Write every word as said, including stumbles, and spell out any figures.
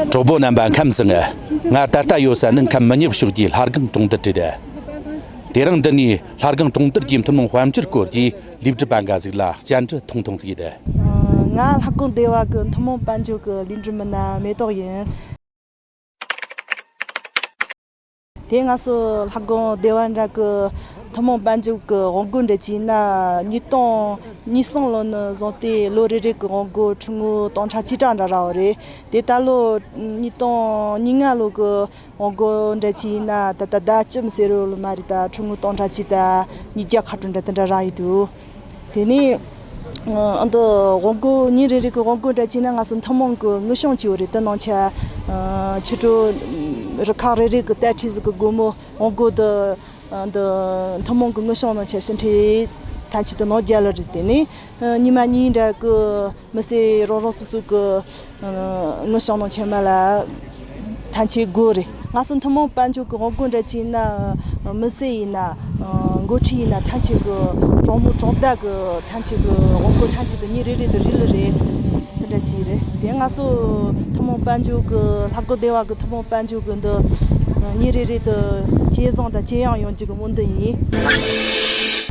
གྲོགས་པོ་རྣམ་པ་ཁམས་བཟང་། ང་ད་ལྟ་ཡོད་ས་ནི་ཁམས་མི་ཉག་ཕྱོགས་ཀྱི་ལྷ་སྒང་གྲོང་རྡལ་རེད། དེ་རིང་འདི་ནས་ལྷ་སྒང་གྲོང་རྡལ་གྱི་ཐུན་མོང་དཔལ་འབྱོར་སྐོར་གྱི་ལས་སྒྲུབ་པ་འགའ་ཞིག་ལ་བཅར་འདྲི་ཐུང་ཐུང་ཞིག་ཡིན། ང་ལྷ་སྒང་སྡེ་བ་གི་ཐུན་མོང་དཔལ་འབྱོར་གྱི་ལས་སྒྲུབ་མི་སྣ་མེ་ཏོག་ཡིན། དེ་ང་ཚོ་ལྷ་སྒང་སྡེ་བ་འདྲ་གི་ཐུན་མོང་དཔལ་འབྱོར་གྱི་དབང་སྒོར་འདྲ་ཅིག་ཡིན་ན་ཉིས་སྟོང་ཉི་ཤུ་ལོ་ནས་བཟུང་སྟེ་ལོ་རེ་རེ་གི་དབང་སྒོར་ཁྲི་ངོ་སྟོང་ཕྲག་གཅིག་གྲངས་འདྲ་རག་པ་རེད། དེ་ད་ལོ་ཉིས་སྟོང་ཉེར་ལྔ་ལོ་གི་དབང་སྒོར་འདྲ་ཅིག་ཡིན་ན་ད་ལྟ་ཟླ་བཅུ་མ་ཟིན་རུང་ལོ་མ་རེད། ད་ཁྲི་ངོ་སྟོང་ཕྲག་གཅིག་དང་ཉིས་བརྒྱ་ཁ་གྲངས་འདྲ་དེ་འདྲ་རག་ཡོད་འདུག་དེ་ནས་ཨ་འདི་དབང་སྒོར་ཉིན་རེ་རེ་གི་དབང་སྒོར་འདྲ་བྱས་ན་ང་ཚོ་ཐུན་མོང་གི་དངུལ་གཞུང་བྱས་པ་རེད། དེ་ནང་ཆ་ཕྱི་དྲོ་རུ་ཁག་རེ་རེ་གི་ཏ་ཁྲི་ཟིག་གི་སྒོར་མོ་དབང་སྒོར་དུ་འདི་ཐུན་མོང་གི་དངུལ་གཞུང་ནང་ཆ་ཕྱིར་འཐེན་ཐམས་ཅད་དུ་ནོར་རྒྱལ་ལ་རེད། དེ་ནས་ཉི་མ་གཉིས་འདྲ་གི་མི་སེར་རང་རང་སོ་སོ་གི་དངུལ་གཞུང་ནང་ཆ་མ་ལ་ཐམས་ཅད་སྒོར་རེད། ང་ཚོ་ཐུན་མོང་དཔལ་འབྱོར་གྱི་དབང་སྒོར་འདྲ་ཅིག་ཡིན་ན་མི་སེར་ཡིན་ན་འགོ་ཁྲིད་ཡིན་ན་ཐམས་ཅད་ཀྱི་གྲོང་མི་གྲོང་རྡལ་གྱི་ཐམས་ཅད་ཀྱི་དབང་སྒོར་ཐམས་ཅད་དུ་ཉིན་རེ་རེ་དུ་རིལ་ལ་རེད། དེ་འདྲ་ཅིག་རེད། དེ་ང་ཚོ་ཐུན་མོང་དཔལ་འབྱོར་གྱི་ལྷ་སྒང་སྡེ་བ་གི་ཐུན་མོང་དཔལ་འབྱོར་གྱི་འདི་ཉིན་རེ་རེ་དུ་ཇེ་བཟང་དང་ཇེ་ཡང་ཡོང་རྒྱུ་གི་སྨོན་འདུན་ཡིན།